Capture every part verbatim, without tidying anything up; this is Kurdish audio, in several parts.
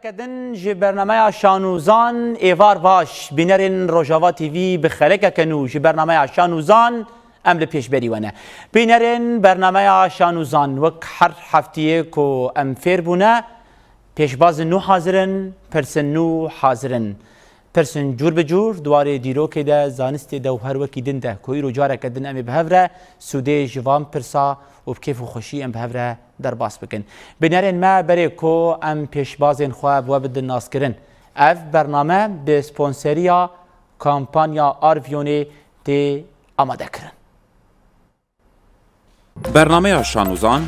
Kedin ji bernameya Şan û Zan êvar baş. Bînerên Rojava T V bi xelekeke nû ji bernameya Şan û Zan em li pêşberî we ne. Bînerên bernameya Şan û Zan wek her heftiyê ku em fêr bûne, pêşbazên nû hazir in, pirsên nû hazir in. Pirsên cûr bi cûr di warê dîrokê de, zanistê de û her wekî din de ku îro careke din em ê bi hev re sûdê ji van pirsa û bi kêf û xweşî em bi hev re derbas bikin. Bînerên me, berê ku em pêşbazên xwe bi we bidin naskirin, ev bername bi sponseriya kampanya Arvionê tê amadekirin. Bernameya Şan û Zan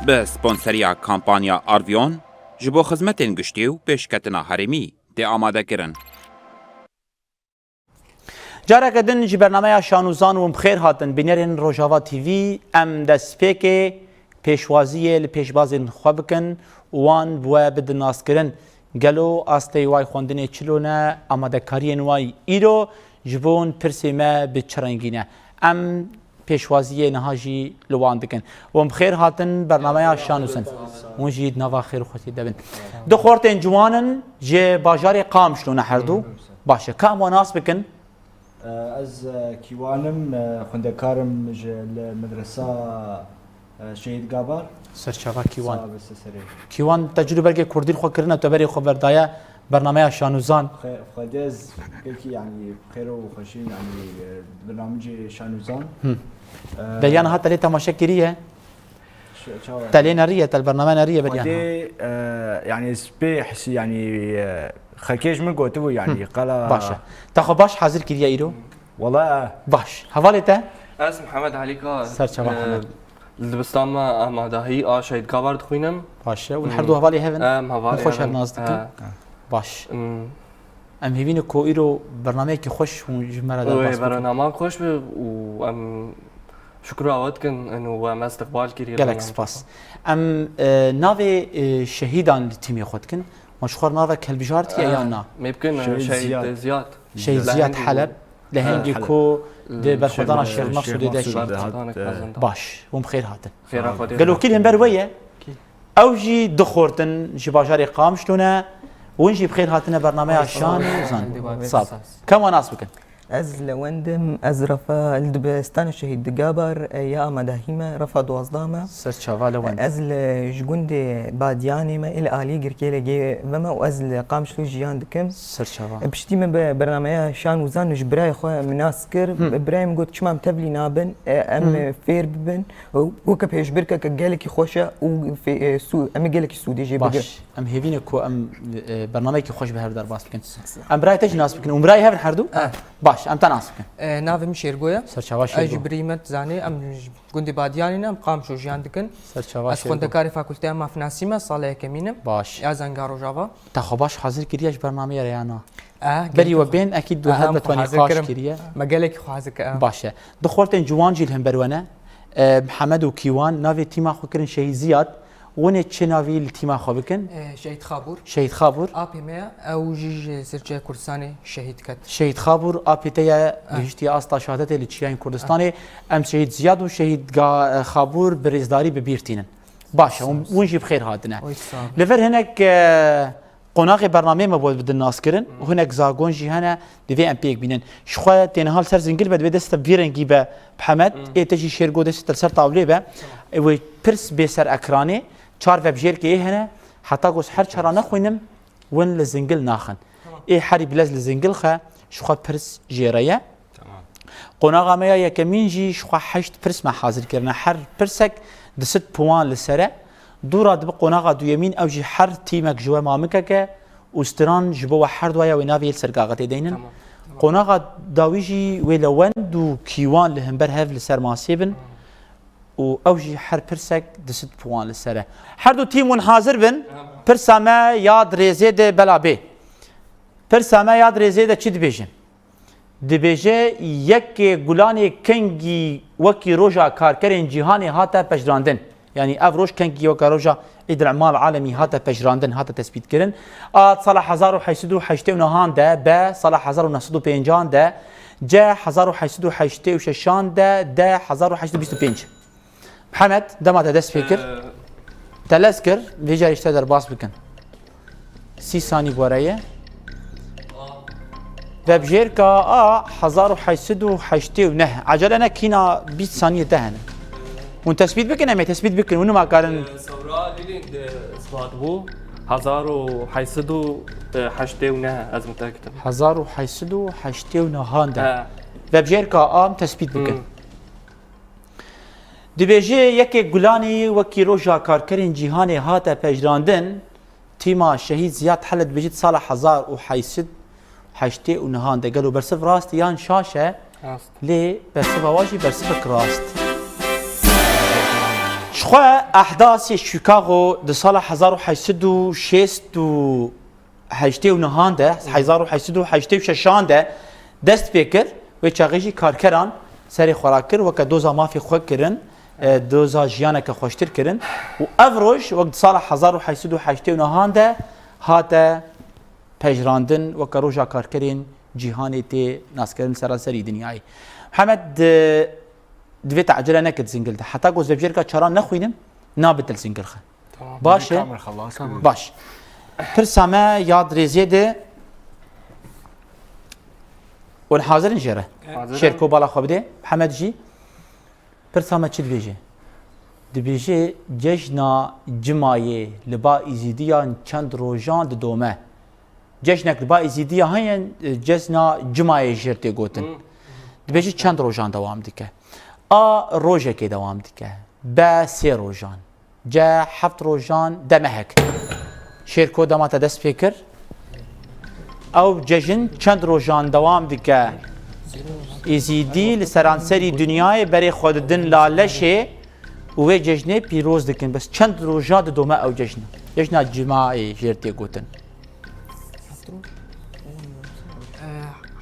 bi sponseriya kampanya Arvion ji bo xizmetên giştî û pêşketina herêmî tê amadekirin. Careke din ji bernameya Şan û Zan hûn bi xêr hatin, bînerên Rojava T V. Em destpêkê pêşwaziyê li pêşbazên xwe bikin û wan bi we bidin naskirin. Gelo astê way xwendinê çilo ne, amadekariyên way îro ji bo hûn pirsê me bi çi rengî ne? Em pêşwaziyê niha jî li wan dikin. Hûn bi xêr hatin bernameya Şan û Zan. Hûn jî di nava xêr û xweşiyê de bin. Du xortên ciwan in, ji bajarê Qamişlo ne herdu. Baş e. Ka em wan nas bikin? Ez, e, Kîwan im, e, xwendekar im ji, li medresa, e, Şehîd Gabar. Serçava Kîwan. Sabe se serê. Kîwan, te cil û bergê kurdî li xwe kirine, tu berê xwe berdaye bernameya Şan û Zan. Xwe-, Xwedê ez gelkî, yanî, xêr û xweşî, yanî, e, bernamecê Şan û Zan. Hı. E, Derya niha te lê temaşe kiriye? Ş-, çawa? Te lê neriye, te li bername neriye beriya niha? Xwedê, e, yanî ez pê hesî, yanî, e, xekê ji min gotibû, yanî, Hı. qala Baş e. Te xwe baş hazir kiriye îro? Wala. Baş. Hevalê te? Ez Mihemed Elîka, Ser çava e, Mihemed. Li dibistan me amadahî a Şehîd Gabar dixwînim. Baş e. Hûn Hı. her du hevalê hev in? Em hevalê Hûn xweş hev in. Hev nas dikin? He. Baş. Hmm. Em hêvî ne ku îro bernameyekî xweş hûn ji me re derbas bikin. Wê bernama xweş be û em şukra we dikin û em istiqbal kiriye. Gelek spas. Em, e, navê, e, şehîdan li tîmê xwe dikin. Ma ji xwe re navek hilbijartiye, e, yan na? Mê bikin, e, Şehîd Şehîd Ziyad. Ziyad. Şehîd Ziyad Heleb. Lehengê ku di berxwedana Şêx Mexsûdê de çêbû. Baş, hûn bi xêr hatin. Xêra Xwedê. Gelo kî li hember we ye? Ew jî du xort in, ji bajarê Qamişlo ne. Hûn jî bi xêr hatine bernameya Şan û Zan. Sağ ol. Ka em wan nas bikin? Ez Lewend im, ez refa li dibistana Şehîd Gabar, e, ya amadahî me, refa duwazdeh me. Ser çava Lewend. Ez li, ji gundê Badiyanê me, ê li alî Girkêlegê ve me û ez li Qamişlo jiyan dikim. Ser çava. E, piştî me bi bernameya Şan û Zan ji birayê xwe min nas kir. Hı. Birayê min got, çima em tevlî nabin, e, em Hı. fêr bibin. Weke pêşbirkeke gelekî xweş e û fê-, e, sû-, em ê gelekî sûdê jê bigrin. Baş. Em hêvî ne ku em, e, bernameyekî xweş bi hev derbas bikin. Em birayê te jî nas bikin. Hûn birayê hev in herdu? Eh. Baş, em te nas bikin. Eh, navê min Şêrgo ye. Serçava Şêrgo. Ez ji birî me dizanê, em ji gundê Badiyanê ne, em Qamişlo jiyan dikin. Serçava Şêrgo. Ez xwendekarê fakulteya mafnasî me, sala yekemîn im. Baş. Ya Zenga Rojava. Te xwe baş hazir kiriye ji bernameyê re ya na? Eh, Berî we bên, ekîd du helbet wanî xweş kiriye. Me gelekî xwe hazir kir, eh. Baş e. Du xortên ciwan jî li hember we ne. Eh, Mihemed û Kîwan, navê tîma xwe kirin Şehîd Ziyad. Hûn ê çi navî li tîma xwe bikin? Eh, Şehîd Xabûr. Şehîd Xabûr. Apê me ye, ew jî ji Sirçeya Kurdistanê şehîd ket. Şehîd Xabûr, apê te ye, eh, gihiştiye asta şehadetê li çiyayên Kurdistanê. Eh. Em Şehîd Ziyad û Şehîd Ga-, Xabûr bi rêzdarî bi bîr tînin. Baş e, hûn, hûn jî bi xêr hatine. Oy, sağ ol. Li vir hinek, eh, Qonaxê bernameyê me bo bidin naskirin û hinek zagon jî hene, divê em pêk bînin. Ji xwe tê niha li ser zingil be, divê dest te vî rengî be, Mihemed, ê te jî Şêrgo dest te li ser tawlê be. Ê wê pirs bê ser ekranê, çar vebjêrkê ê hene, heta ku ez her çara nexwînim, win li zingil naxin. Ê herî bilez li zingil xe, ji xwe pirs jê re ye. Tamam. Qonaxa me ya yekemîn jî ji xwe heşt pirs me hazir kirine. Her pirsek di sed puwan li ser e. Dûra dibe qonaxa duyemîn, ew jî her tîmek ji we mamikeke û stiran ji bo we her duaya wê navê yê li ser kaxetê deynin. Tamam. Qonaxa dawî jî wê Lewend û Kîwan li hember hev li ser masê bin û ew jî her pirsek di sed puwan li ser e. Her du tîm hûn hazir bin. Tamam. Pirsa me ya di rêzê de bela bê. Pirsa me ya di rêzê de çi dibêjin? Dibêje, yekê Gulanê kengî wekî Roja Karkerên Cîhanê hate pejirandin. Yanî ev roj kengî weke roja Îd el Emal Alemî hate pejirandin, hate tespîtkirin. A sala hezar û heşt sed û heştê û nehan de, be sala hezar û neh sed û pêncan de, ce hezar û heşt sed û heştê û şeşan de, de hezar û heşt sed û bîst û pênc. Mihemed, dema te dest pê kir, Ee, te lez kir, vê carê ji te derbas bikin. Sî sanî bore ye. Vebjêrka A hezar û heşt sed û heştê û neh. Ecele ne, kîna bîst saniyê te hene. Hûn tespît bikin, em ê tespît bikin. Hûn nima karin. Sewra Lîlîn de isbat bû. Hezar û heşt sed û heştê û neh, ez mitekitim. Hezar û heşt sed û heştê û nehan de. He. Vebjêrka A em tespît bikin. Hmm. Dibêje yekê Gulanî wekî roja karkerên cîhanê hate pejirandin, tîma Şehîd Ziyad Hele dibêje di sala hezar û heşt sed û heştê û nehan de. Gelo bersiv rast e yan şaş e? Rast. Lê bersiva wa jî bersivek rast. Jixwe ehdasê Chicago di sala hezar û heşt sed û şêst û heştê û nehan de, hezar û heşt sed û heştê û şeşan de dest pê kir, wê çaxê jî karkeran serê xwe rakir, weke doza mafê xwe kirin, e, doza jiyaneke xweştir kirin û ev roj wek di sala hezar û heşt sed û heştê û nehan de hate pejirandin, weke roja karkerên cîhanê tê naskirin seranserî dinyayê. Mihemed, e, divê te ecele neke di zingil de. Heta ku ez vebjêrka çaran nexwînim, nabe te li zingil xe. Tamam. Baş e? Kamil xelas kir. Baş. Pirsa me ya dirêzê de. Hûn hazir in jê re? Hazir in. Şêrko bala xwe bide. Mihemed jî. Pirsa me çi dibêje? Dibêje cejna Cimayê li ba Îzîdiyan çend rojan didome. Cejnek li ba Îzîdiya heye, cejna Cimayê jêr tê gotin. Hı. Dibêje çend rojan dewam dike? A, rojekê dewam dike. B, sê rojan. C, heft rojan, demehek. Şêrko, dema te dest pê kir. Ew cejin çend rojan dewam dike? Îzîdî li seranserî dinyayê berê xwe didin la leşê û wê cejnê pîroz dikin. Bes çend roja didome ew cejna? Cejna Cimayê jêr tê gotin. Heft roj.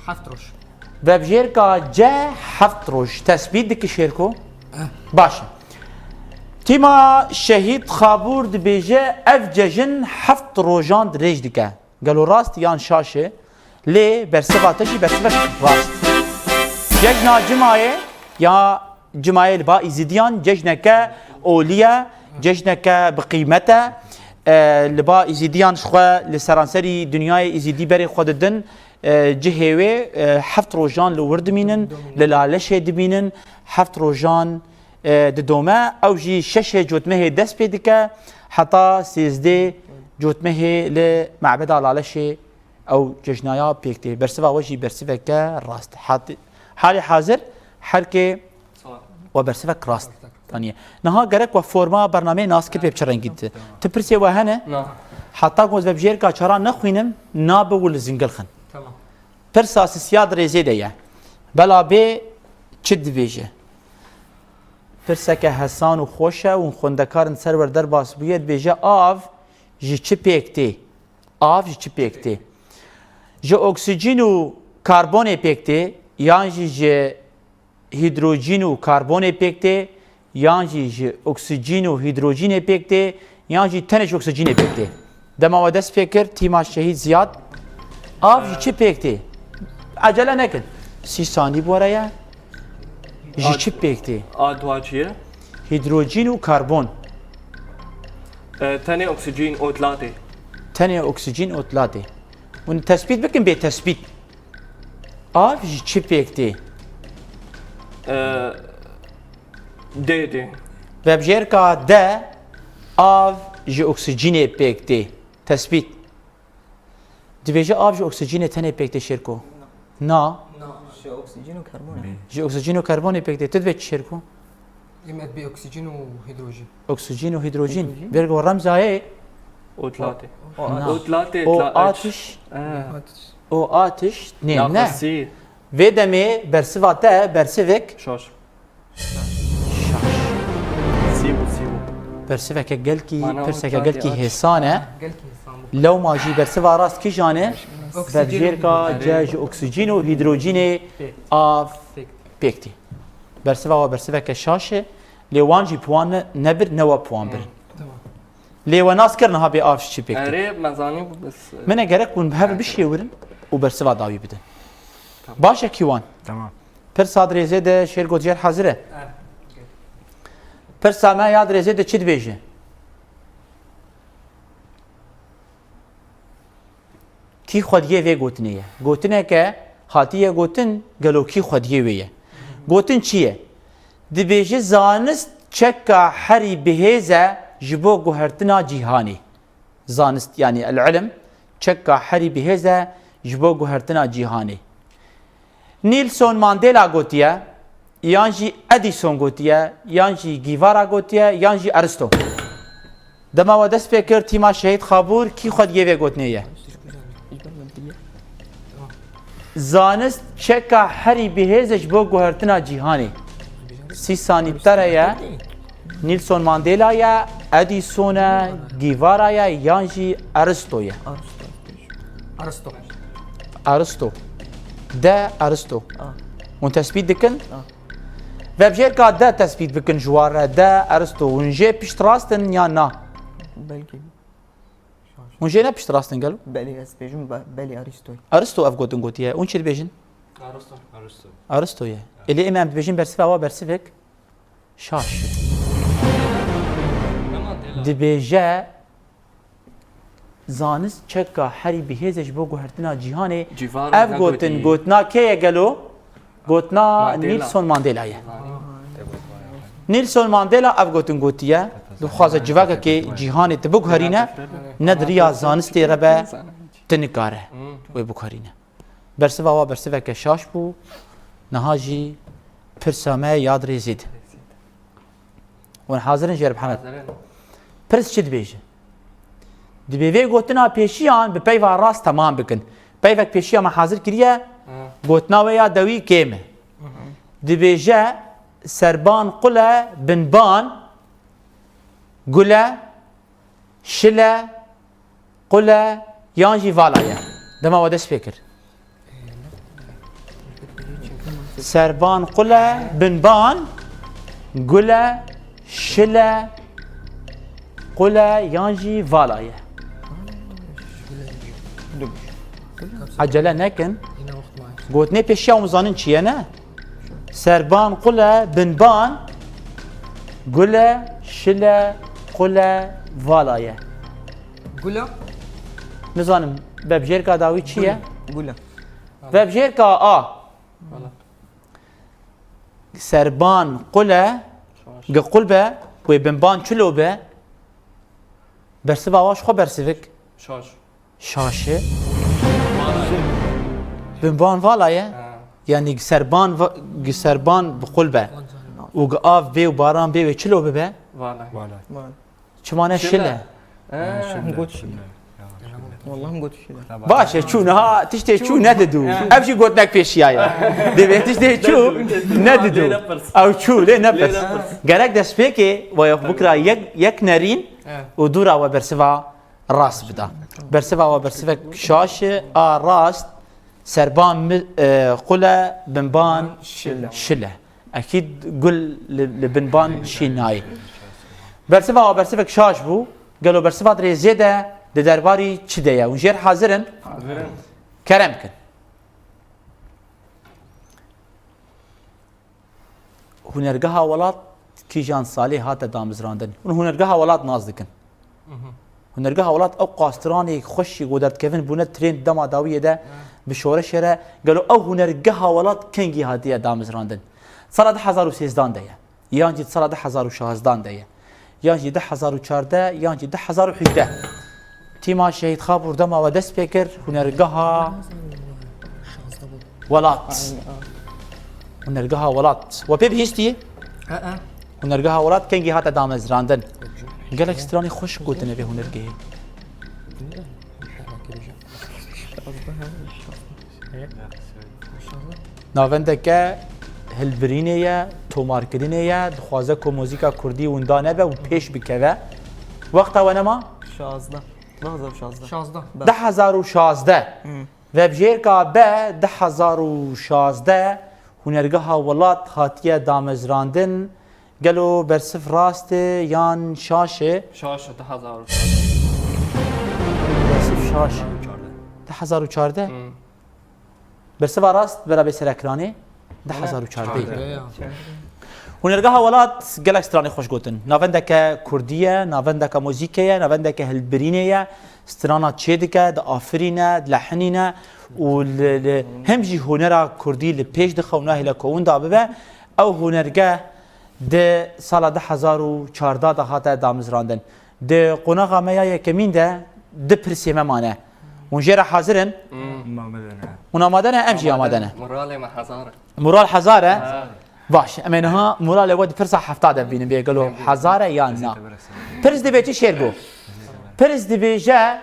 Heft roj. Vebjêrka C heft roj. Tesbît dike Şêrko? Eh. Baş e. Tîma Şehîd Xabûr dibêje ev cejin heft rojan dirêj dike. Gelo rast yan şaş e? Lê bersiva te jî bersivek rast. Cejna Cimayê ya Cimayê li ba Îzîdiyan cejneke olî ye, cejneke bi qîmet e. E, li ba Îzîdiyan jixwe li seranserî dinyayê Îzîdî berê xwe didin. E, cihê wê, e, heft rojan li wir dimînin, li laleşê dimînin, heft rojan, e, didome. Ew jî şeşê cotmehê dest pê dike, heta sêzdê cotmehê li mebeda laleşê ew cejnaya pêk tê. Bersiva we jî bersiveke rast. Hat-, halê hazir herkê we bersivek rast daniye. Niha gerek we forma bernameyê nas kir pê bi çi rengî dide. Ti pirsê we hene? Na. Heta ku ez vebjêrka çaran nexwînim, nabe û li zingil xin. Tamam. Pirsa sisiya di rêzê de ye. Bela bê çi dibêje? Pirseke hesan û xweş e û xwendekarin ser wer derbas bûye, dibêje av ji çi pêk tê? Av ji çi pêk tê? Ji oksîjîn û karbonê pêk tê, yan jî ji hîdrojîn û karbonê pêk tê, yan jî ji oksîjîn û hîdrojînê pêk tê, yan jî tenê ji oksîjînê pêk tê? Dema we dest pê kir, tîma Şehîd Ziyad, av ji çi pêk tê? Ecele nekin. Sî sanî bi we re ye. Ji çi pêk tê? A dua çi ye? Hîdrojîn û karbon. E, tenê oksîjîn û tlatê. Tenê oksîjîn û tlatê. Hûn tespît bikin bê tespît. Av ji çi pêk tê? E, D, D. Vebjêrka D, av ji oksîjînê pêk tê. Tespît. Dibêje av ji oksîjînê tenê pêk tê Şêrko. Na. Na. Ji oksîjîn û karbonê. Ji oksîjîn û karbonê pêk tê. Tu dibê çi Şêrko? Em ê bê oksîjîn û hîdrojîn. Oksîjîn û hîdrojîn. Hîdrojîn. Vêrgo remzayê. O tlatê. O, na. O tlatê, o tla-, atiş. He. O atiş. Nê, ne. Naqisî. Vê demê bersiva te bersivek. Şaş. Sî bû, sî bû. Bersiveke gelkî, pirseke gelkî hêsan e. Gelkî hêsan bû. Lewma jî bersiva rast kîjan e? Oksîjîn. Vebjêrka C ji oksîjîn û hîdrojînê av pêk tê. Bersiva we bersiveke şaş e. Lê wan jî puan ne, nebir, ne we puan birin. Tamam. Lê we nas kir niha bê av ji çi pêk tê. Erê, me zanî bû, bes, e, min e gerek hûn bi hev re bişêwirin û bersiva dawî bidin. Tamam. Baş e kîwan? Tamam. Pirsa di rêzê de Şêrgo Dijer hazir e. Evet. Pirsa me ya di rêzê de çi dibêje? Kî xwediyê vê gotinê ye? Gotineke hatiye gotin, gelo kî xwediyê wê ye? Gotin çi ye? Dibêje zanist çeka herî bihêz e ji bo guhertina cîhanê. Zanist, yanî el-ilm, çeka herî bihêz e ji bo guhertina cîhanê. Nelson Mandela gotiye, yan jî Edison gotiye, yan jî Guevara gotiye, yan jî Aristo. Dema we dest pê kir, tîma Şehîd Xabûr, kî xwediyê vê gotinê ye? Zanist çeka herî bihêz e ji bo guhertina cîhanê. Sî sanî te re ye. Nelson Mandela ye, Edison e, Guevara ye, yan jî Aristo ye? Aristo. Aristo. De Aristo. A. Hûn tespît dikin? A. Vebjêrka de tespît bikin ji wan re. De Aristo. Hûn jê piştrast in yan na? Belkî. Hûn jê ne piştrast in gelo? Belê, ez dibêjim be-, belê Aristoy. Aristo ev gotin gotiye. Hûn çi dibêjin? Aristo. Aristo. Aristo ye. Ê lê em, em dibêjin bersiva wa bersivek şaş. Dibêje zanist çeka herî bihêz e ji bo guhertina cîhanê. Cîvara Ev ne gotin, gotî? Gotina kê ye gelo? Gotina Mandela. Nelson Mandela ye. Mandela. Nelson Mandela ev gotin gotiye, dixwaze civakekê cîhanê tu biguherîne, ne di riya zanistê re be, tu nikare wê biguherîne. Bersiva wa bersiveke şaş bû, niha jî pirsa me ya di rêzê de. Hûn hazir in jêr Mihemed? Hazir in. Pirs çi dibêje? Dibê vê gotina pêşiyan bi peyva rast temam bikin. Peyvek pêşiya me hazir kiriye, Ha. Gotina wê ya dewî kêm e. Hı hı. Dibêje serban qul e, binban gul e, şil e, qul e, yan jî vala ye. Dema we dest pê kir. Serban qul e, binban gul e, şil e, qul e, yan jî vala ye. Ecele nekin. Gotinê pêşiya hûn zanin çi ye, ne? Serban qul e, binban gul e, şil e, qul e, vala ye. Gula? Nizanim, vebjêrka dawî çi ye? Gula. Vebjêrka A. Vala. Serban qul e, Şaş. Gi qul be, wê binban çilo be. Bersiva wa ji xwe bersivik. Şaş. Şaş e. Binban vala ye. Ha. Yanî gi serban va-, gi serban bi qul be. Û gi av bê û baran bê wê çilo bibe? Vala. Vala. Çima ne şil e? He. Hûn got şil e. Wallah hûn got şil e. Baş e, çû niha tiştê çû nedidû. He. Ev jî gotinek pêşiya ye. Dibê tiştê çû nedidû. Lê ne pirs. Ew çû, lê ne pirs. Lê ne pirs. Gerek destpêkê waya bikira yek, yek nerîn He. Û dûra we bersiva rast bida. Bersiva we bersivek şaş e, a rast, serban mi-, e, qul e, binban Şil e. Şil e. Ekîd gul li, li binban şîn nayê. Bersiva we bersivek şaş bû. Gelo bersiva di rêzê de di derbarî çi de ye? Hûn jêr hazir in? Hazir in. Kerem kin. Hunergeha Welat kîjan salê hate damezrandin? Hûn Hunergeha Welat nas dikin? Mhm. Hunergeha Welat ew qastranê xweş jî ku derdikevin bûne trend dema dawiyê de bi şoreşê re. Gelo ew Hunergeha Welat kengî hatiye damezrandin? Sala du hezar û sêzdan de ye. Yan jî di sala du hezar û şazdan de ye. Yan jî du hezar û çardeh, yan jî du hezar û hejdeh. Tîma Şehîd Xabûr dema we dest pê kir, Hunergeha Welat. Hunergeha Welat. We pê bihîstî? E, e. Hunergeha Welat kengî hate damezrandin? Gelek stranî xweş gotine vê hunergehê. Navendeke hilbirînê ye, tomarkirinê ye, dixwaze ku muzîka kurdî winda nebe û pêş bikeve. Wexta we nema? Şazdeh. Du hezar û şazdeh. Şazdeh. Be. Du hezar û şazdeh. Hmm. Vebjêrka B du hezar û şazdeh, Hunergeha Welat hatiye damezrandin. Gelo bersiv rast e yan şaş e? Şaş e, du hezar û şazdeh. Bersiv şaş e. Du hezar û çardeh. Du hezar û çardeh? Hmm. Bersiva rast bera bê serekranê du hezar û çardeh. Çardeh. Hunergeha Welat gelek stranê xweş gotin. Navendeke kurdî ye, navendeke muzîkê ye, navendeke hilbirînê ye. Strana çêdike, diafirîne, dilehinîne û li, li, hem jî hunera kurdî li pêş dixe û nahêle ku winda bibe. Ew hunergeh di sala du hezar û çardeh de hate damizrandin. Di qonaxa me ya yekemîn de du pirsê me mane. Hûn jê re hazir in? Hûn amade ne? Em jî amade ne. Moralê me hezar e. Moral hezar e? Ha. Baş, em ê niha moralê we di pirsa hefta de bibînin, bê gelo hezar e yan na? Pirs dibê çi, Şêrgo? Pirs dibêje,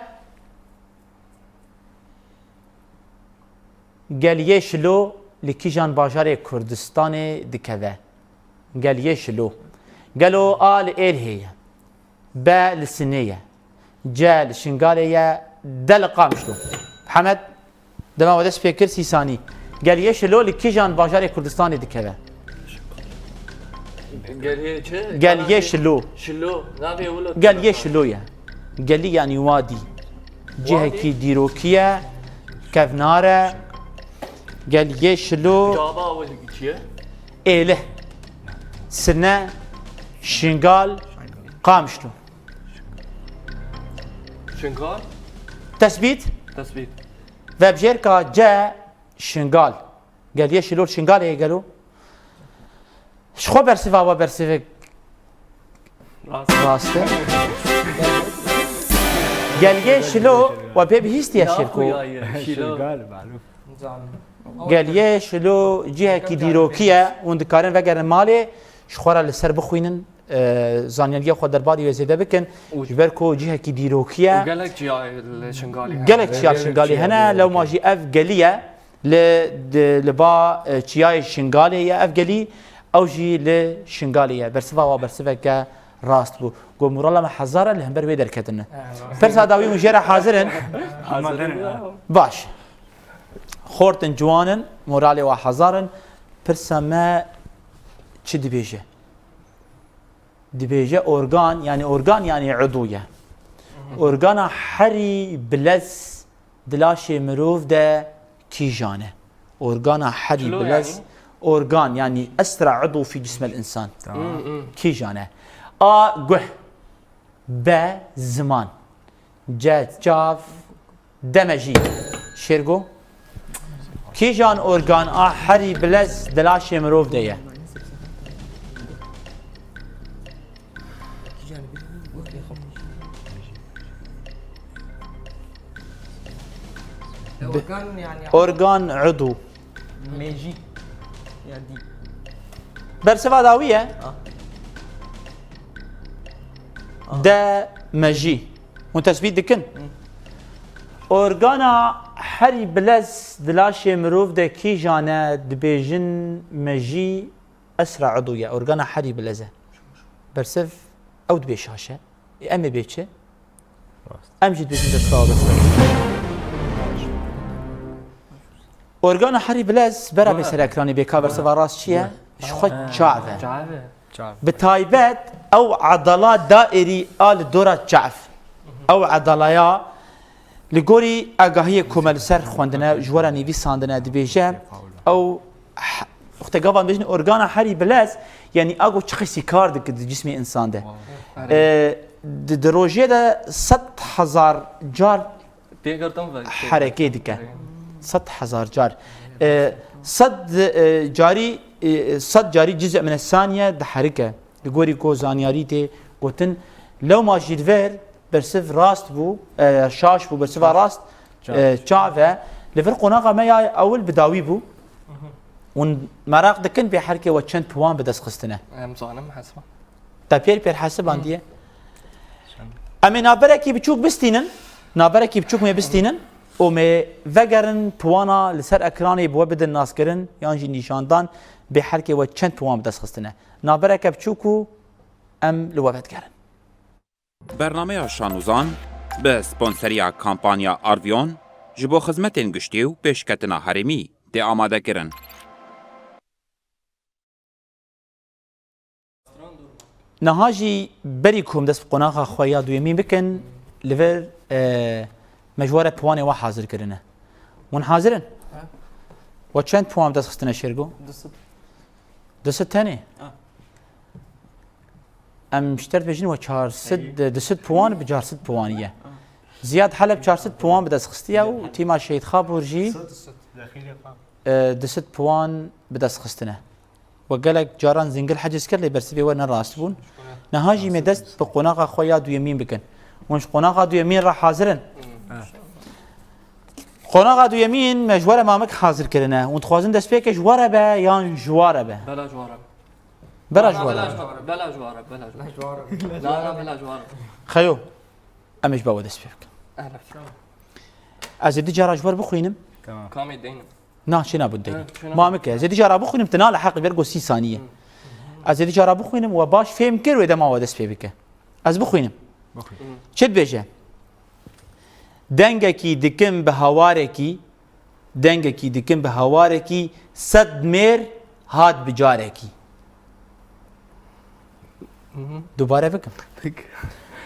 Geliyê Şilo li kîjan bajarê Kurdistanê dikeve? Geliyê Şilo. Gelo A li Êlihê ye? B li Sinê ye? C li Şingalê ye? D li Qamişlo? Hemed, dema we dest pê kir, sî sanî. Geliyê Şilo li kîjan bajarê Kurdistanê dikeve? Geliyê çi? Geliyê Şilo. Şilo. Navê wilo Geliyê Şilo ye. Gelî yanî wadî. Cihekî dîrokî ye. Kevnar e. Geliyê Şilo. Cava wilo çi ye? Êlih. Sine. Şingal. Qamişlo. Şingal. Tesbît. Tesbît. Vebjêrka C Şingal. Geliyê Şilo Şingalê ye gelo? Ji xwe bersiva we bersivek rast e. Geliyê Şilo we pê bihîstiye, Şêrgo? Şingal, malûm. Geliyê Şilo cihekî dîrokî ye. Hûn dikarin vegerin malê, ji xwe re li ser bixwînin, e, zanyariya xwe derbarê wê zêde bikin. Ji ber ku cihekî dîrokî ye. Gelek çiya li Şingalê hene. Gelek çiya li Şingalê hene, lewma jî ev gelî ye. Li, di, li ba, e, çiyayê Şingalê ye ev gelî, ew jî li Şingalê ye. Bersiva wa bersiveke rast bû. Got, morala me hezar e, li hember wê derketine. Pirsa dawî hûn jê re hazir in? Hazir in. Baş. Xort in, ciwan in, moralê wa hezar in. Pirsa me çi dibêje? Dibêje organ, yanî organ, yanî udû ye. Organa herî bilez di laşê mirov de kîjan e? Organa herî bilez, organ, yanî esra udû fî cismel insan. Kîjan e? A guh, B ziman, C çav, D mejî. Şêrgo? Kîjan organ a herî bilez di laşê mirov de ye? Organ, yanî organ, udû. Mejî. Ya dî. Bersiva dawî ye. Ah. Ah. D mejî. Hûn tesbît dikin? Hı. Organa herî bilez di laşê mirov de kîjan e, dibêjin mejî esra udû ye. Organa herî bilez e. Bersiv ew dibê şaş e. Ê, em ê bê çi? Rast. Em jî dibêjin destxewa bes. Organa herî bilez bera bê ser ekranê bê ka bersiva rast çi ye? Ji xwe çav e. Çav e. Çav. Bi taybet ew edala daîrî a li dora çav. Ew edalaya li gorî agahiyê ku me li ser xwendine, ji we re nivîsandine, dibêje, ew h-, wextê gava em dibêjin organa herî bilez, yanî a ku çi qasî kar dike di cismê însan de. Wow. E, di, di rojê de sed hezar car Tê girtin ve, tê herekê girtin. Dike. Sed hezar car. E, sed, e, carî, e, sed carî cizê min saniye diherike. Li gorî ku zanyarî tê gotin, lewma jî li vir bersiv rast bû, e, şaş bû, bersiva rast, e, çav e. Li vir qonaxa me ya ewil bi dawî bû. Hûn meraq dikin bê herkê we çend puwan bi dest xistine? Em zanim hesba. Te pêr pêr hesibandiye. Em ê navberekî biçûk bistînin, navberekî biçûk mê bistînin û mê vegerin puwana li ser ekranê bi we bidin naskirin yan jî nîşandan bê herkê we çend puwan bi dest xistine. Navbereke biçûk û em li we vedigerin. Bernameya Şanûzan bi sponseriya kampanya Arvion ji bo xizmetên giştî û pêşketina herêmî tê amadekirin. Niha jî berî ku em dest bi qonaxa xwe ya duyemîn bikin, li vir, e, me ji we re puwanê we hazir kirine. Hûn hazir in? He. We çend puwan bi dest xistine, Şêrgo? Du sed. Du sed tenê? Ha. Em ji te re dibêjin we çar sed, du sed puan bi çar sed puanî ye. Ziyad Heleb çar sed puan bi dest xistiye û tîma Şehîd Xabûr jî, e, du sed puan bi dest xistine. We gelek caran zingil heciz kir, lê bersivê we ne rast bûn. Niha jî me dest bi qonaxa xwe ya duyemîn bikin. Hûn ji qonaxa duyemîn re hazir in? Qonaxa duyemîn me ji we re Mamik hazir kirine. Hûn dixwazin destpêkê ji we re be yan ji wa re be? Bela ji wa re. Bela ji we re. Bela ji wa re, bela ji wa re, bela ji wa re. Na, na, bela ji wa re. Xeyo, em ê ji ber we dest pê bikin. Ehlen. Ez ê du cara ji we re bixwînim. Tamam. Kamê deynim. Na, çi nabû deynim. Evet, çi nabû? Mamik e. Ez ê du cara bixwînim, tu nale heqî ver go sî saniye. Hı. Ez ê du cara bixwînim, we baş fêm kir, wê dema we dest pê bike. Ez bixwînim. Bixwîn. Hı. Çi dibêje? Dengekî dikim bi hawarekî, dengekî dikim bi hawarekî, sed mêr hat bi carekî. Hı hı. Dubare bikim. Peki.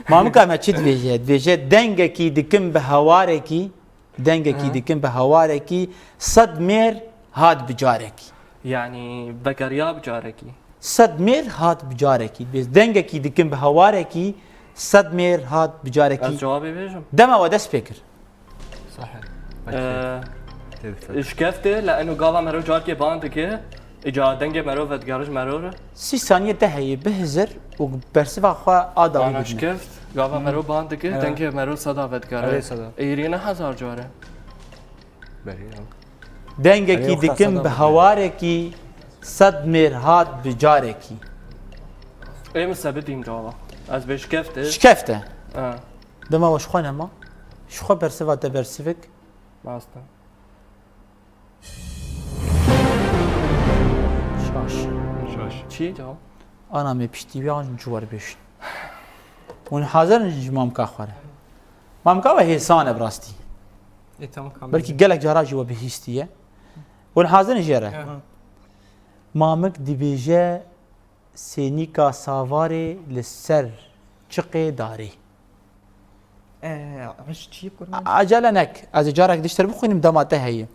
Mamika me çi dibêje? Dibêje, dengekî dikim bi hawarekî, dengekî Hı. dikim bi hawarekî, sed mêr hat bi carekî. Yani vegeriya bi carekî. Sed mêr hat bi carekî. Dibêje, dengekî dikim bi hawarekî, sed mêr hat bi carekî. Ez cewabê bêjim? Dema we dest pê kir. Sahi. Ee, Tevfik. Şikefte, le eno gava mero carkê ban dike, îca dengê mero vedigere ji mero re. Sî saniye te heye, bihizir û bersiva xwe a dawî Ana bidine. Şikeft, gava mero ban dike, Evet. dengê mero seda vedigere. Evet, seda. Êrî ne hezar care. Berê ya. Dengekî Erê, dikim bi hawarekî, sed mêr hat bi carekî. Ê min sebitîm cava. Ez bê şikefte. Şikefte. Ha. Dema we ji xwe nema. Ji xwe bersiva te bersivik. Rast e. Şaş. Şaş. Çi ye cava? Ana me piştî wî an ji we re bêjin. Hûn hazir in ji mamka xwe re? Mamka we hêsan e bi rastî. E, tamam, kamera. Belkî gelek cara jî we bihîstiye. Hûn hazir in jê re? Evet. Mamik dibêje, sênîka savarê li ser çiqê darê. Ee, eş çi kurmancî? Acele nek. Ez ê carek diştir bixwînim, dema te heye. Ha.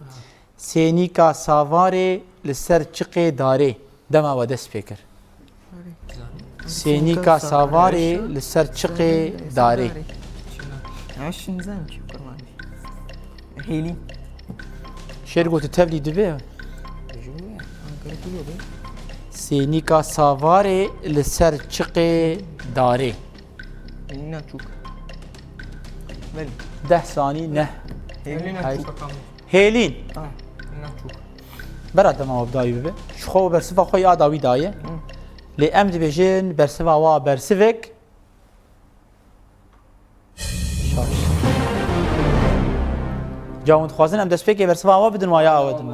Sênîka savarê li ser çiqê darê. Dema we dest pê kir. Darê. Sênîka savarê li ser çiqê darê. Eş nizanim çi kurmancî. Hêlî. Şêr got, tevlî dibe. Ji bo ye, Ankara tu be. Sênîka savarê li ser çiqê darê. Hêlîna çûk. Belê. Deh sanî, neh. Hêlîna Hay. çûk. Hêlîn. Ah, hêlîna çûk. Bera dema we bi dawî bibe. Ji xwe û bersiva xwe ya dawî daye. Hı. Lê em dibêjin bersiva wa bersivek. Şaş. Ca hûn dixwazin em destpêkê bersiva awa bidin, wa ya awe din.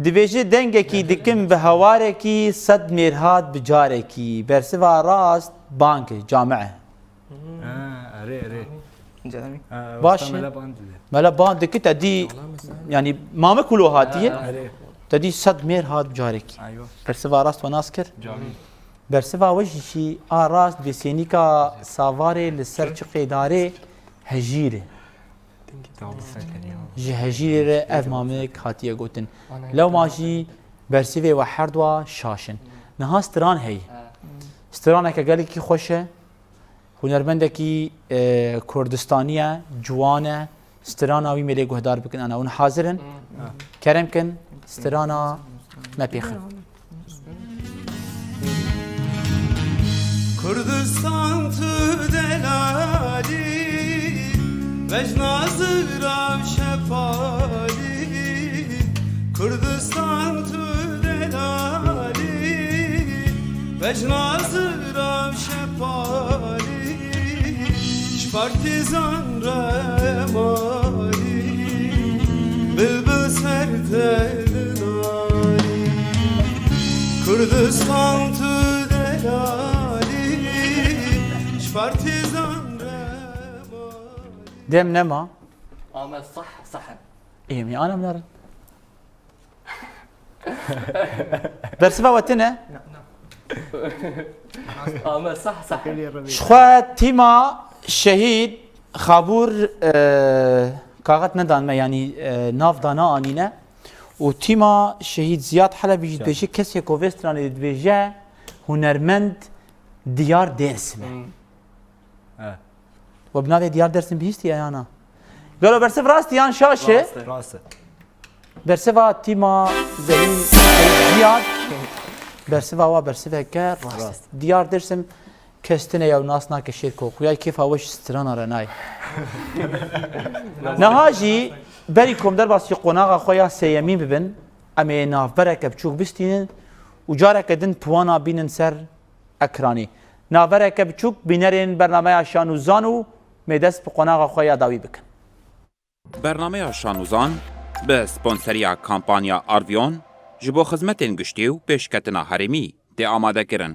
Dibêje, dengekî dikim bi hawarekî, sed mêrhat bi carekî. Bersiva rast bank e, cami e. Ha, erê, erê. Cami. Ha, Baş wexta e. Mele ban dide. Mele ban dikit, te dî, yani, Mamik Kulo hatiye. Ha, erê. Te dî sed mêr hat bi carekî. Aywa. Bersiva rast we nas kir. Cami. Bersiva we jî jî a rast bi sênîka savarê li ser çiqê darê hejîr e. Tamam, sen ya. Ji hejîrê re ev mamik hatiye gotin. Lewma jî bersivê we herdwa şaş in. Niha stran heye. Straneke gelekî xweş e. Hunermendekî, e, Kurdistanî ye, ciwan e. Strana wî me lê guhdar bikin, ana hûn hazir in? Kerem kin, strana me pêxin. Kurdistan tu delalî, vejna zira şefalî. Kurdistan tu delalî, vejna zira şefalî. Ji partîzan re malî, bilbil ser te dinalî. Kurdistan tu delalî, ji partîzan re malî. Dem nema. Ame sah, sah. Ê, mi anam narin. Bersiva we tune? Na, na. Ame sah, sah. Ji xwe tîma şehîd Xabûr, e, kaxet nedan me, yanî, e, nav dana anîne. Û tîma şehîd Ziyad Helebî jî dibêje, kesê ku vê stranê dibêje, hunermend Diyar Dêrsim e. He. We bi navê Diyar Dêrsim bihîstiye ya na? Gelo bersiv rast e yan şaş e? Rast e. Bersiva tîma Zehîn Seyîd Ziyad. Bersiva wa bersiveke rast. Rast. Diyar Dêrsim kes tune ya nas nake şêrko. Xuyay kêfa we ji strana re nayê. Niha jî berî ku em derbasî qonaxa xwe ya sêyemîn bibin, em ê navbereke biçûk bistînin û careke din piwana bînin ser ekranî. Navbereke biçûk bînerên bernameya Şan û Zan û mê dest bi qonaxa xwe ya dawî bikin. Bernameya Şan û Zan bi sponseriya kampanya Arvion ji bo xizmetên giştî û pêşketina herêmî tê amadekirin.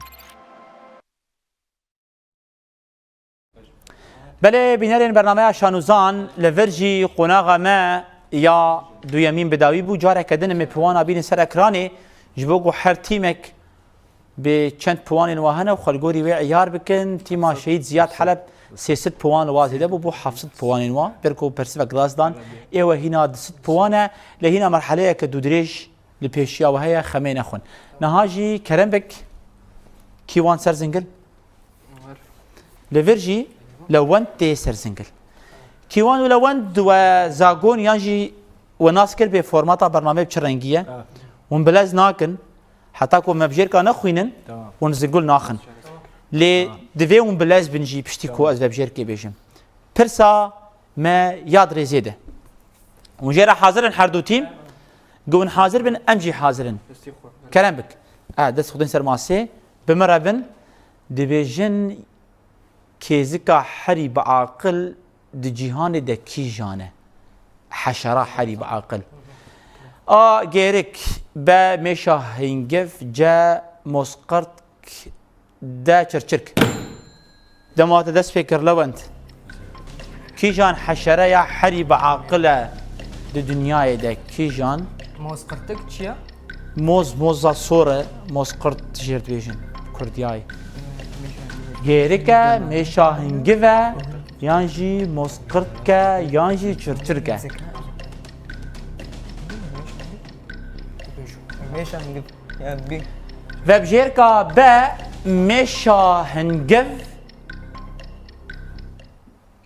Belê bînerên bernameya Şan û Zan, li vir jî qonaxa me ya duyemîn bi dawî bû. Careke din em ê piwana bînin ser ekranê ji bo ku her tîmek bi çend piwanên wa hene û xwe li gorî wê eyar bikin. Tîma Şehîd Ziyad Heleb sê sed piwan li wa zêde bû, bû heft sed piwanên wa. Ber ku bersivek rast dan, ê we hîna du sed piwan e, lê hîna merheleyeke dûdirêj li pêşiya we heye, xemê nexwin. Niha jî kerem bik, kî wan ser zingil? Li vir jî Lewend tê ser zingil. Kîwan û Lewend we zagon yan jî we nas kir bê formata bernameyê bi çi rengî ye? Evet. Hûn bilez nakin. Heta ku me bijêrka nexwînin, Tamam. hûn zingil naxin. Lê divê hûn bilez bin jî piştî ku ez vebijêrkê bêjim. Pirsa me ya di rêzê de. Hûn jê re hazir in her du tîm? Gu hûn hazir bin, em jî hazir in. Kerem bik. E, dest xwe din ser masê. Bi min re bin. Dibêjin kêzika herî bi aqil di cîhanê de kîjan e? Heşera herî bi aqil. A gêrik, B mêşa hingiv, C mozqirtk, D çirçirk. Dema te dest pê kir Lewend. Kîjan heşere ya herî bi aqil e di dinyayê de? Kîjan? Mozqirtik çi ye? Moz, moza sor e, mozqirt jêr dibêjin kurdiyayê. Gêrik e, mêşa hingiv e, yan jî mozqirtk e, yan jî çirçirk e. Mêşa hingiv. Yani bir Vebjêrka B, mêşa hingiv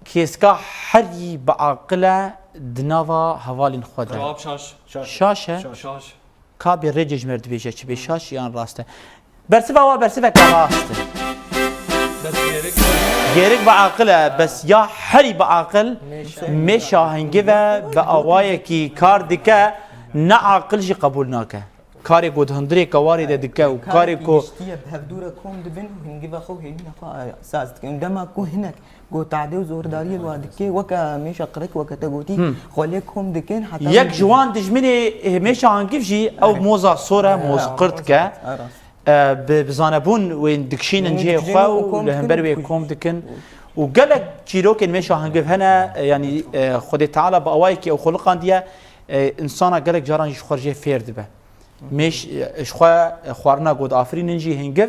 kêska herî bi aqil e di nava hevalên xwe de. Cevap şaş. Şaş e. Şaş. Ka bê rê cejmer dibêje çi bê şaş yan rast e. Bersiva wa bersiveke rast e. Bes gerek. Gêrik bi aqil e, bes ya herî bi aqil mêşa hingiv e, bi awayekî kar dike, ne aqil jî qebûl nake. Karê ku di hundirê kewarê de dike û karê ku Giştiye bi hevdû re kom dibin û hingiva xwe û hênîna xwe saz dikin. Dema ku hinek ku tadê û zordariyê wa dike, weke mêşa qirik, weke te gotî, xwe lê kom dikin, heta Yek ji wan dijminê mêşa hingiv jî ew moza sor e, mozqirtk e. E, bi, bi zanebûn wê dikişînin cihê xwe û li hember wê kom dikin. Û gelek çîrokên mêşa hingiv hene, e, yanî, e, Xwedê Teala bi awayekî ew xuliqandiye, e, insana gelek caran jî ji xwe re jê fêr dibe. Mêş, e, ji xwe, e, xwarina ku diafirînin jî hingiv,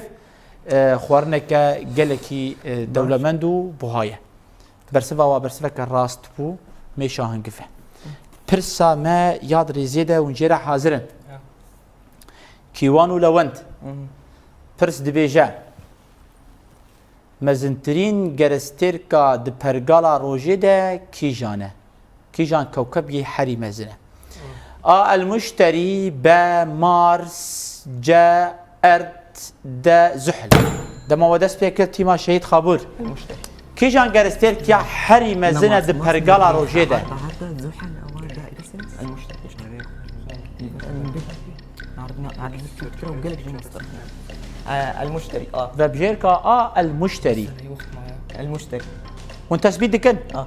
e, xwarineke gelekî, e, dewlemend û buha ye. Bersiva wa bersiveke rast bû, mêşa hingiv e. Pirsa me ya di rêzê de hûn jê re hazir in. Kîwan û Lewend. Pirs dibêje, mezintirîn gerestêrka di pergala rojê de kîjan e? Kîjan kewkeb yê herî mezin e? A. El-Muşterî, B. Mars, C. Erd, D. Zuhl. Dema we dest pê kir tîma Şehîd Xabûr. Kîjan gerestêrk ya herî mezin e di pergala rojê de? Heta Zuhl ewa dairesi. El-Muşterî. Erdî Erdî Türkçe û gelek jî mestir. El-Muşterî. A. Vebjêrka A. El-Muşterî. El-Muşterî. Hûn tesbît dikin? A.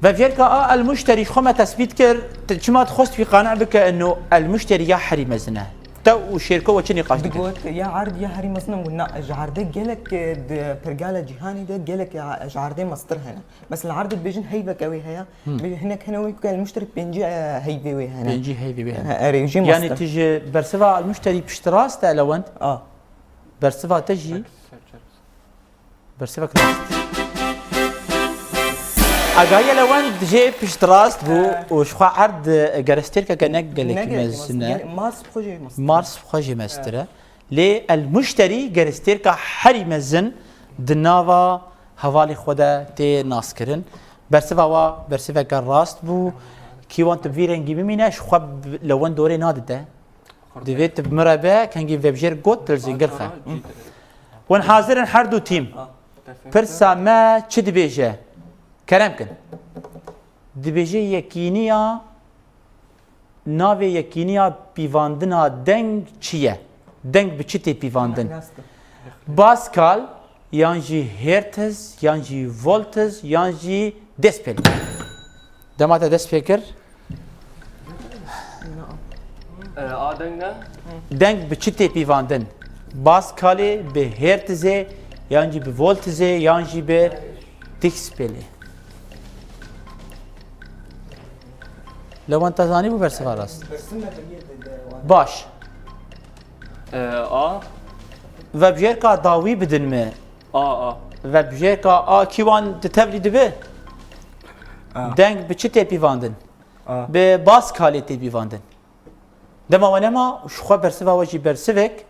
Vebjêrka A. El-Muşterî ji xwe me tesbît kir. Çima dixwest wî qane bike eno El-Muşterî ya herî mezin e? Te û Şêrko we çi nîqaş dikin? Digot ya erd ya herî mezin e, na, ji erdê gelek, e, di pergala cîhanê de gelek, e, ji erdê mestir hene. Mesela erdê dibêjin heyveke wê heye, hinek hene wê ku El-Muşterî pêncî, e, heyvê wê hene. Pêncî heyvê wê hene. Erê, jî mestir. Yanî tu ji bersiva El-Muşterî piştrast e Lewend? A. Bersiva te jî? Bersivek rast. Agahî Lewend jê piştrast bû û ji xwe erd gerestêrkeke ne gelekî mezin e. Mars bi xwe jê mestir. Mars bi xwe jê mestir e. Lê El Muşterî gerestêrka herî mezin di nava hevalê xwe de tê naskirin. Bersiva wa bersiveke rast bû. Kîwan tu bi vî rengî bimîne, ji xwe bi lewendorê nadide. Divê tu bi min re be, kengî vebjêr got, tu li zingil xe. Hûn hazir in her du tîm? Pirsa me çi dibêje? Kerem kin. Dibêje yekîniya, navê yekîniya pîvandina deng çi ye? Deng bi çi tê pîvandin? Baskal, yan jî hertz, yan jî voltz, yan jî despel. Dema te dest pê kir. E, a deng ne? Deng bi çi tê pîvandin? Baskalê, bi hertzê, yan jî bi voltzê, yan jî bi despelê. Lewend, te zanîbû bersiva rast? Baş. E, a. Vebjêrka dawî bidin me. A, a. Vebjêrka a, kîwan di tevlî dibe? A. Deng bi çi tê pîvandin? A. Bi baskalê tê pîvandin. Dema we nema, ji xwe bersiva we jî bersivek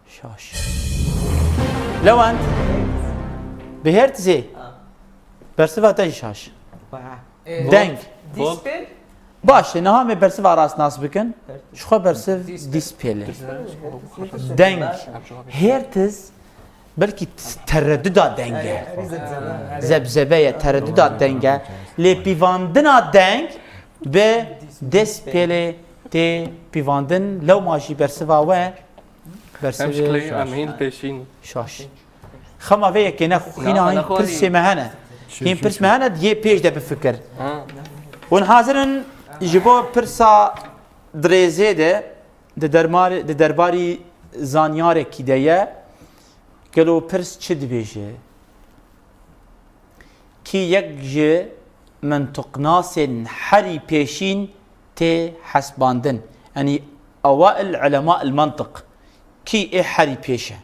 şaş. Lewend, bi hertzê. A. Bersiva te jî şaş. Wa. E, deng. Dispel? Baş e, niha me bersiva rast nas bikin. Ji xwe bersiv dîspel e. Deng. Hertz belkî tereduda deng e. Zebzebe ye, tereduda deng e. Lê pîvandina deng bi despelê tê pîvandin. Lewma jî bersiva we. Bersivê. Em ji kilê em hîn pêşîn. Şaş. Xema vê yekê ne, hîna hîn pirsê me hene. Hîn pirs me hene, yê pêş de bifikir. Ha. Hûn hazir in ji bo pirsa dirêzê de di dermarê, di derbarî zanyarekî de ye. Gelo pirs çi dibêje? Kî yek ji mentiqnasên herî pêşîn tê hesbandin? Yanî ewail ulema il mentiq. Kî ê herî pêş e?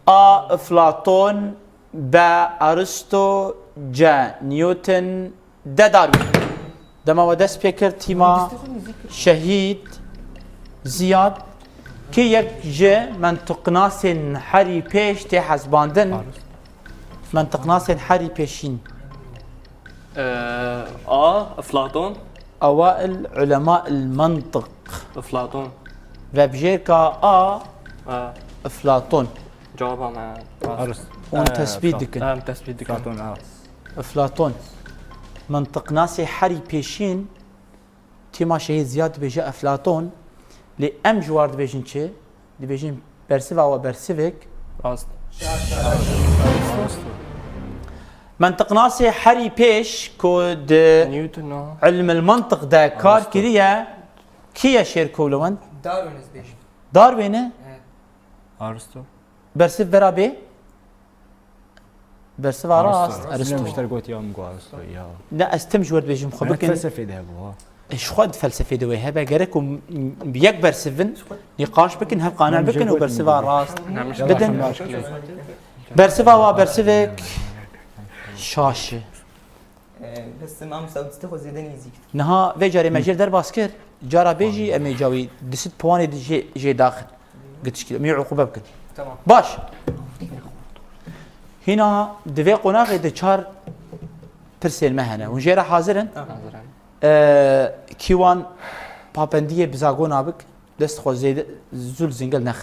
A. Eflaton, B. Aristo, C. Newton, D. Darwin. Dema we dest pê kir, tîma Şehîd Ziyad, kî yek ji mentiqnasên herî pêş tê hesbandin? Mentiqnasên herî pêşîn. Ee, A. Eflaton. Ewail ulema il mentiq. Eflaton. Vebjêrka A. A. Eflaton. Cevaba me rast. Hûn tesbît dikin. Em tesbît dikin. Eflaton, a. Eflaton. Mentiqnasê herî pêşîn, tîma Şehîd Ziyad dibêje Eflaton, lê em ji war dibêjin çi? Dibêjin bersiva we bersivek. Rast. Mentiqnasê herî pêş ku di Newton o. Ilmil mentiq de kar kiriye, kî ye şêrko li wan? Darwin ez bêjim. Darwin e? Evet. Aristo. Bersiv vera bê? Bersiva rast, Aristo. Aristo. Min ji te gotiya min got Aristo, ya. Ne, ez tim ji we dibêjim, xwe bikin. Felsefê de hebû, ha. E, ji xwe di felsefê de wê hebe, gerek ku m-, m-, yek bersivin, nîqaş bikin, hev qane bikin û bersiva rast bidin. Bersiva wa bersivek şaş e. Ee, bes mamosta, tu xwe zêde nêzîk. Niha vê carê me jêr derbas kir. Cara bê jî em ê cawî di sed puanê jê, jê daxin. Gitişkî, em ê uqube bikin. Tamam. Baş. Hîna di vê qonaxê de çar pirsên me hene. Hûn jê re hazir in? Hazir in. Ee, kîwan papendiyê bi zagona bik, dest xwe zêde zû li zingil nex.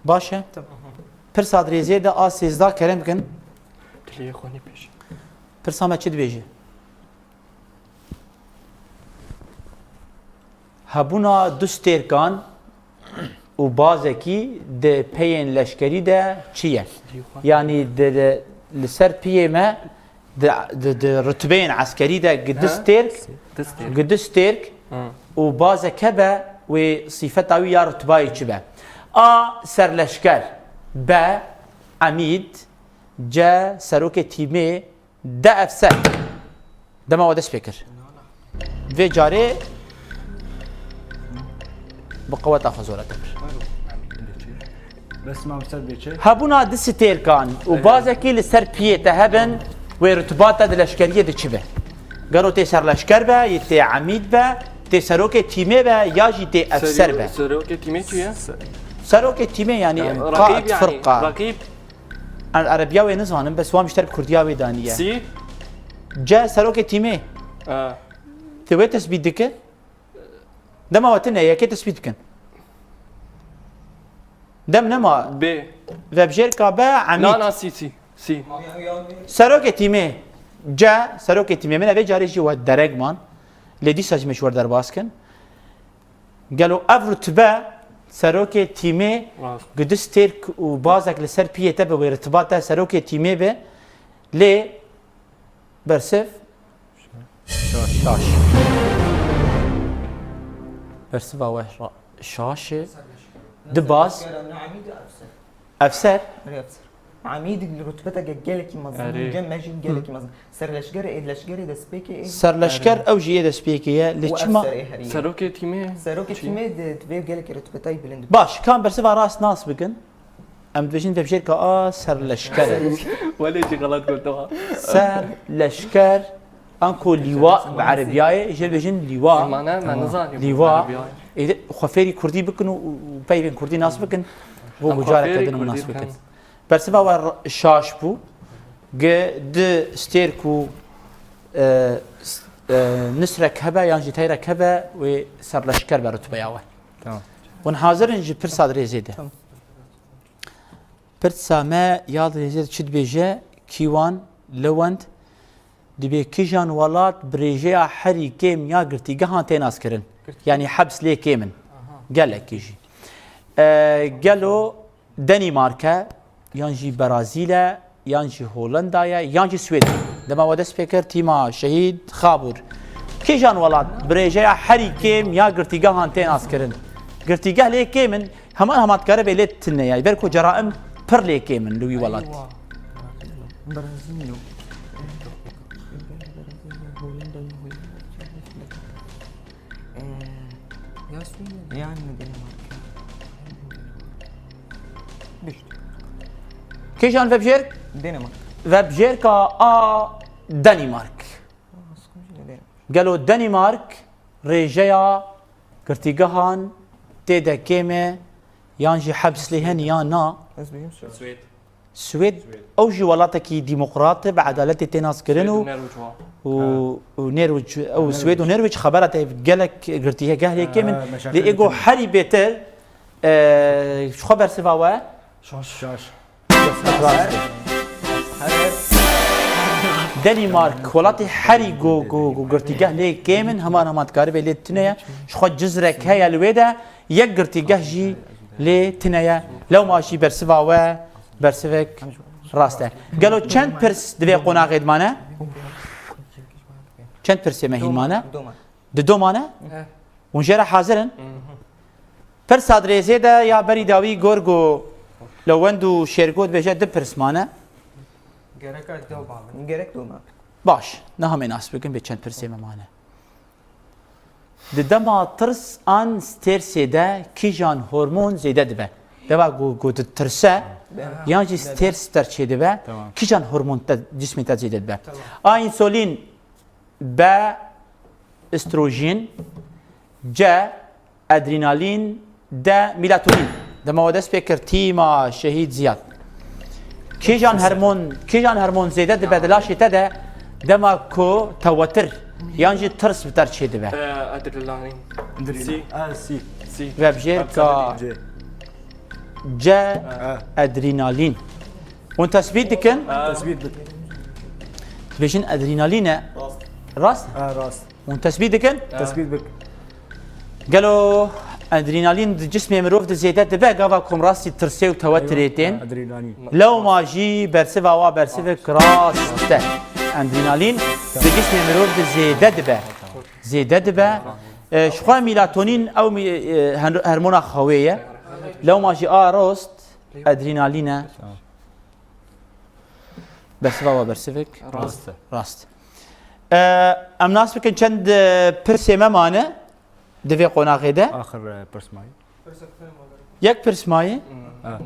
Baş e? Tamam. Pirsa dirêzê de a sêzdeh kerem bikin. Dilê xwe nêpêşin. Pirsa me çi dibêje? Hebûna du stêrkan û bazekî di peyên leşkerî de çi ye? Yanî di, li ser piyê me di, di, di rutbeyên eskerî de gi du stêrk, gi du stêrk û bazek hebe wê sîfeta wî ya rutbayê çi be? A. Serleşker. B. Emîd. C. Serokê tîmê. D. Efser. Dema we dest pê kir. Vê carê bi qeweta xwe zora te kir. Bes mam ser bêçe. Hebûna du stêrkan û bazekî li ser piyê te hebin, wê rutba te di leşkeriyê de çi be? Gero tê serleşker be, yê tê emîd be, tê serokê tîmê be, ya jî tê efser be? Serokê tîmê çi ye? Serokê tîmê, yanî, Yani, qaid Rakîb yani. firqa. Rakîb. Em erebiya wê nizanim, bes wan ji te bi kurdiya wê daniye. Sî. C serokê tîmê. E, Tu wê tesbît dike? Dema we tune ye, kê tesbît dikin? Dem nema. B. Vebjêrka B, Emîd. Na na sî sî. Sî. Serokê tîmê. C serokê tîmê. Min evê carê jî we dereg man. Lê dîsa jî me ji we derbas kin. Gelo ev rutbe serokê tîmê Rast. gudistêrk û bazek li ser piyê te bi wê ritiba te serokê tîmê be. Lê bersiv şaş. Bersiva we ra-, şaş e. Di baz. Efser. Erê efser. Amîd li rutbeteke gelekî mezin, Erê. Cem Mecîd gelekî mezin. Serleşger ê, leşgerê destpêkê ê. Serleşger ew jî yê destpêkê ye. Lê û çima? Efser ê herî. Serokê tîmê. Serokê tîmê di, di vê gelekî rutbetayî bilind. Baş, kan bersiva rast nas bikin. Em dibêjin vebjêrka A serleşker e. Welê jî xelat gotiwa. Serleşker, anko lîwa bi erebiyayê, jê dibêjin lîwa. Mane, me nizanî. Lîwa. Erebiyayê. Ê, xwe fêrî kurdî bikin û, û peyvên kurdî nas bikin. Bo Em bu xwe careke fêrî din û kurdî nas bikin. bikin. Bersiva we r-, şaş bû. G di stêrk û, e, s-, e, nisrek hebe yan jî teyrek hebe wê serleşker be rutbeya we. Tamam. Hûn hazir in ji pirsa dirêzê de? Tamam. Pirsa me ya dirêzê de çi dibêje? Kîwan, Lewend, dibê kîjan welat bi rêjeya herî kêm ya girtîgehan tê naskirin? Yanî hebs lê kêm in. Gelekî jî. E, gelo Denîmark e, yan jî Berazîl e, yan jî Holenda ye, yan jî Swêd e. Dema we dest pê kir, tîma şehîd Xabûr. Kîjan welat bi rêjeya herî kêm ya girtîgehan tê naskirin? Girtîgeh lê kêm in, hema hema dikare bê lê tune ye. Ber ku ceraim pir lê kêm in li wî welat. Brazil. Ee, Ya Sweden. Yani Danimarka. Düştü. Kîjan vebjêrk? Danimarka. Vebjêrka A Danimark. Aa, sıkıntı ne derim? Gelo Danimark rêjeya girtîgehan tê de kêm e yan jî hebs lê hene ya na? Ez bêjim Sweden. Swêd. Swêd ew jî welatekî demokrat e, bi edaletê tê naskirin Swêd û û Nerwîc wa. û, û Nerwîc, ew Swêd û Nerwîc xebera te gelek girtîgeh lê kêm in. Ha, meşakkil Lê êgo dikin. herî bêtir, e, ji xwe bersiva we. Şaş. Şaş. Danimark, welatê herî go, go, go girtîgeh lê kêm in, heman heman dikarî bê lê tune ye. Ji xwe cizrek heye li wê de, yek girtîgeh jî lê tune ye. Lewma jî bersiva we, bersivek rast e. Gelo çend pirs di vê qonaxê de mane? Çend pirsê me hîn mane? Doma. Di do mane? Eh. Hûn jê re hazir in? Pirsa dirêzê de ya berî dawî gor ku Lewend û Şêrgo dibêje du pirs mane. Gerek doma. Gerek doma. Baş, niha me nas bikin bê çend pirsê me mane. Di dema tirs an stêrsê de kîjan hormon zêde dibe? Deva ku, ku tu tirse, yan jî stêrs ter çêdibe, Tamam. kîjan hormon te, cismê te zêde dibe? A, însulîn, B, estrojen, C, adrenalin, D, melatonîn. Dema we dest pê kir, tîma şehîd Ziyad. Kîjan hormon, kîjan hormon zêde dibe di laşê te de dema ku tewetir yan jî tirs bi te re çêdibe? E, Adrenalin. Adrenalin. Sî. Ha, sî. Sî. Vebjêrka C. C, Ha. adrenalin. Hûn tesbît dikin? Ha. Tesbît bik. Dibêjin adrenalin e. Rast? Ha, rast. Hûn tesbît dikin? Ha. Tesbît bik. Gelo adrenalin di cismê mirov de zêde dibe gava ku em rastî tirsê û tewetirê tên? Adrenalin. Lewma jî bersiva wa bersivek rast e. Adrenalin di cismê mirov de zêde dibe. Zêde dibe. E, ji xwe melatonîn ew mi-, e, hen-, hormona xewê ye. Lewma jî a rast adrenalin e. Bersiva wa bersivek Rast. Rast. E, em nas bikin çend, e, pirsê me mane di vê qonaxê de. Axir e, pirs mayî. Yek pirs mayî. Ha.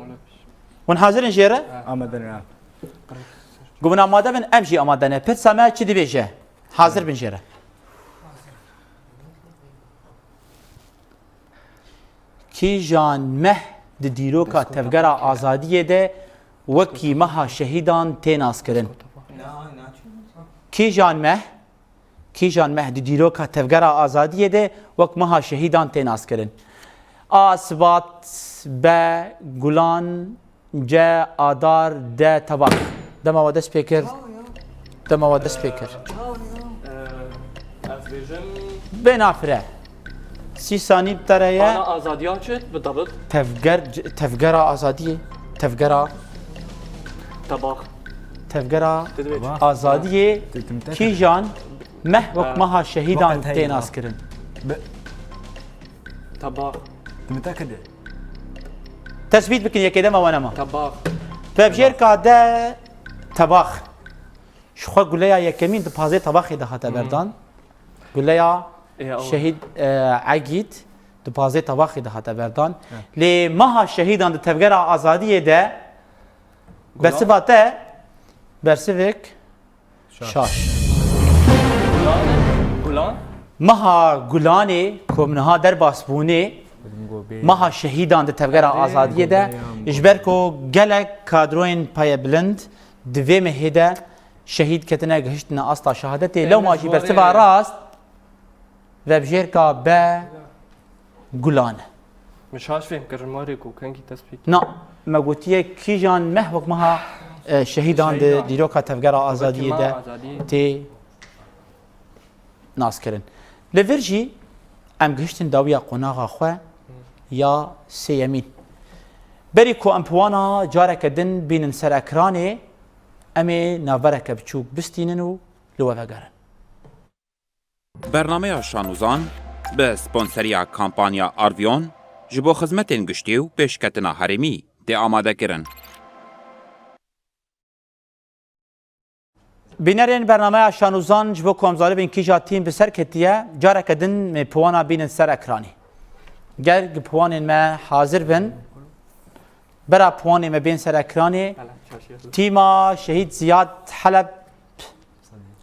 Hûn hazir in jê re? Amade ne? Ku hûn amade bin, em jî amade ne. Pirsa me çi dibêje? Hazir bin jê re. Kîjan meh di dîroka Tevgera Azadiyê de wekî meha şehîdan tê naskirin. Kîjan meh, kîjan meh di dîroka Tevgera Azadiyê de wek meha şehîdan tê naskirin? A, Sibat, B, Gulan, C, Adar, D, Tebax. Dema we dest pê kir. Dema we dest pê kir. Bê nafire. Sî sanî bi te re ye. Ana azadiya çi? Bi dabit. Tevger, Tevgera Azadiyê. Tevgera. Tebax. Tevgera Azadiyê. Kîjan meh wek meha şehîdan tê naskirin? Tebax. Tespît bikin, yekê dema we nema. Tebax. Vebjêrka D, Tebax. Ji xwe guleya yekemîn di pazê Tebaxê de hate berdan. Guleya Şehîd, e, Egîd di pazê Tebaxê de hate berdan. Lê meha şehîdan di Tevgera Azadiyê de bersiva te bersivek Şaş. Gulan? Meha Gulanê ku em niha derbas bûnê, meha şehîdan di Tevgera Azadiyê de, ji ber ku gelek kadroyên payebilind di vê mehê de şehîd ketine, gihiştine asta şehadetê. Lewma jî bersiva rast vebjêrka B Gulan e. Min şaş fêm kir, marê ku kengî tespît. Na, me gotiye kîjan meh wek meha, e, şehîdan di dîroka Tevgera Azadiyê de tê naskirin. Li vir jî em gihiştin dawiya qonaxa xwe ya sêyemîn. Berî ku em piwana careke din bînin ser ekranê, em ê navbereke biçûk bistînin û li we vegerin. Bernameya Şanûzan bi sponseriya kampanya Arvion ji bo xizmetên giştî û pêşketina herêmî tê amadekirin. Bînerên bernameya Şanûzan, ji bo ku em zaribin kîja tîm bi ser ketiye, careke din me piwana bînin ser ekranê. Ger piwanên me hazir bin, bera piwanê me bên ser ekranê, tîma Şehîd Ziyad Heleb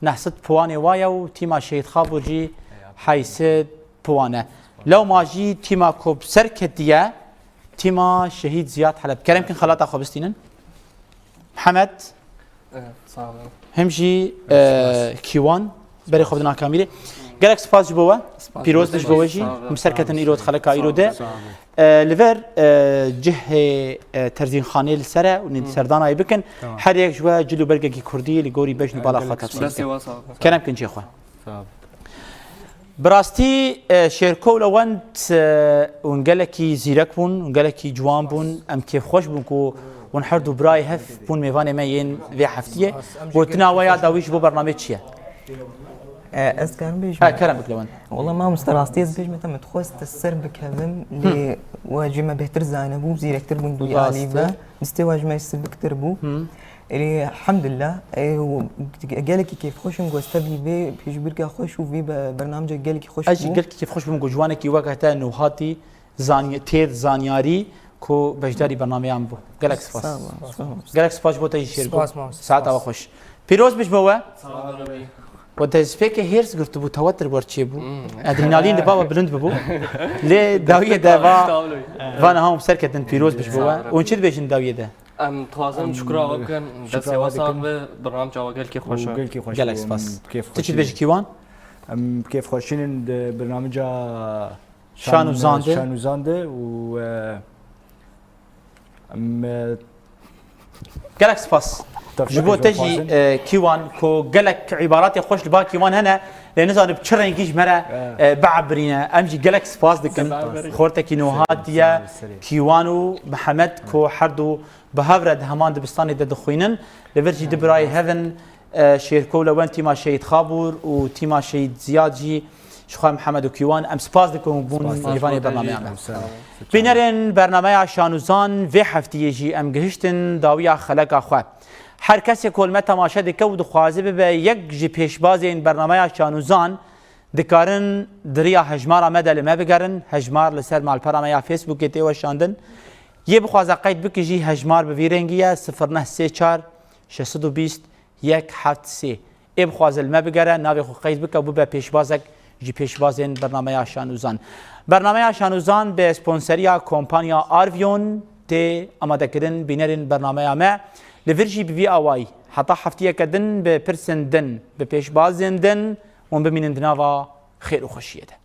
neh sed piwanê wa ye û tîma Şehîd Xabûr jî heyşt sed piwan e. Lewma jî tîma ku bi ser ketiye, tîma Şehîd Ziyad Heleb. Kerem kin xelata xwe bistînin. Mihemed. Evet, sağ olun. Hem jî, e, Kîwan. Berê xwe bidin a kamîrê. Gelek spas ji bo we. Pîroz be ji bo we jî. Sağ olun. Em ser ketin îro di xeleka îro de. Sağ olun. E, li vir, e, cihê, e, terzînxanê li ser e û nî serdanayê bikin. Tamam. Her yek ji we cil û belgekî kurdî li gorî bejn û bala xwe tefsîl bikin. Kerem kin cihê xwe. Sağ ol. Bi rastî, e, Şêrko û Lewend, e, hûn gelekî zîrek bûn, hûn gelekî ciwan bûn. Em kêfxweş bûn ku hûn her du birayê hev bûn mêvanê me yên vê heftiyê. Gotina we ya dawî ji bo bernameyê çi ye? E, ez karim bêjim? Ha, kerem bik Lewend. Wala mamoste, rastî ez bêjim te, min dixwest ser bikevim, lê we ji me bêhtir zanibû, zîrektir bûn di wî alî ve. Distê we ji me siviktir bû. Erê, elhamdulillah. E, û gelekî kêfxweş im, ku ez tevlî vê pêşbirka xweş û vê be-, bernamece gelekî xweş bû. Ez jî gelekî kêfxweş bûm ku ciwanekî weke te nû hatî zany-, têr zanyarî ku beşdarî bernameyan bû. Gelek spas. Sağ ol, sağ ol. Gelek spas ji bo te jî Şêrko. Spas, mamoste. Saeta we xweş. Pîroz be ji bo we. Sağ ol, Rabî. We destpêkê hêrs girtibû, tewetir wer çêbû. Hmm. Adrenalîn li ba we bilind bibû. Lê dawiyê de va, va niha hûn ser ketin, pîroz be ji bo we. Sağ ol, Rabî. Hûn çi dibêjin dawiyê de? Em dixwazin şukra we bikin, destê we sax be, bernameca we gelkî xweş e. Gelek spas. Tu çi dibêjî Kîwan? Em kêfxweşîn in di bernameca Şan û Zan de. Şan û Zan de û, e, em, e, gelek spas. Ji bo te jî, e, Kîwan, ku gelek îbaratê xweş li ba Kîwan hene, lê nizanim bi çi rengî ji me re, e, biebirîne. Em jî gelek spas dikin. Xortekî nû hatiye, Kîwan û Mihemed, ku her du bi hev re di heman dibistanê de dixwînin. Li vir jî du birayê hev in, e, Şêrko û Lewend, tîma Şehîd Xabûr û tîma Şehîd Ziyad jî, ji xwe Mihemed û Kîwan, em spas dikin bûn mêvanê bernameya me. Bînerên bernameya Şan û Zan vê heftiyê jî em gihiştin dawiya xeleka xwe. Her kesê ku li me temaşe dike û dixwaze bibe yek ji pêşbazên bernameya Şan û Zan, dikarin di riya hejmara me de li me bigerin. Hejmar li ser malpera me ya Facebookê tê weşandin. Yê bixwaze qeyd bike jî hejmar bi vî rengî ye, sifir neh sê çar şeş sed û bîst yek heft sê. Ê bixwaze li me bigere, navê xwe qeyd bike û bibe pêşbazek Ji pêşbazên bernameya Şanûzan. Bernameya Şanûzan bi sponseriya kompanya Arvion tê amadekirin. Bînerên bernameya me li vir jî bi vî awayî heta heftiyeke din bi pirsên din, bi pêşbazên din hûn bimînin di nava xêr û xweşiyê de.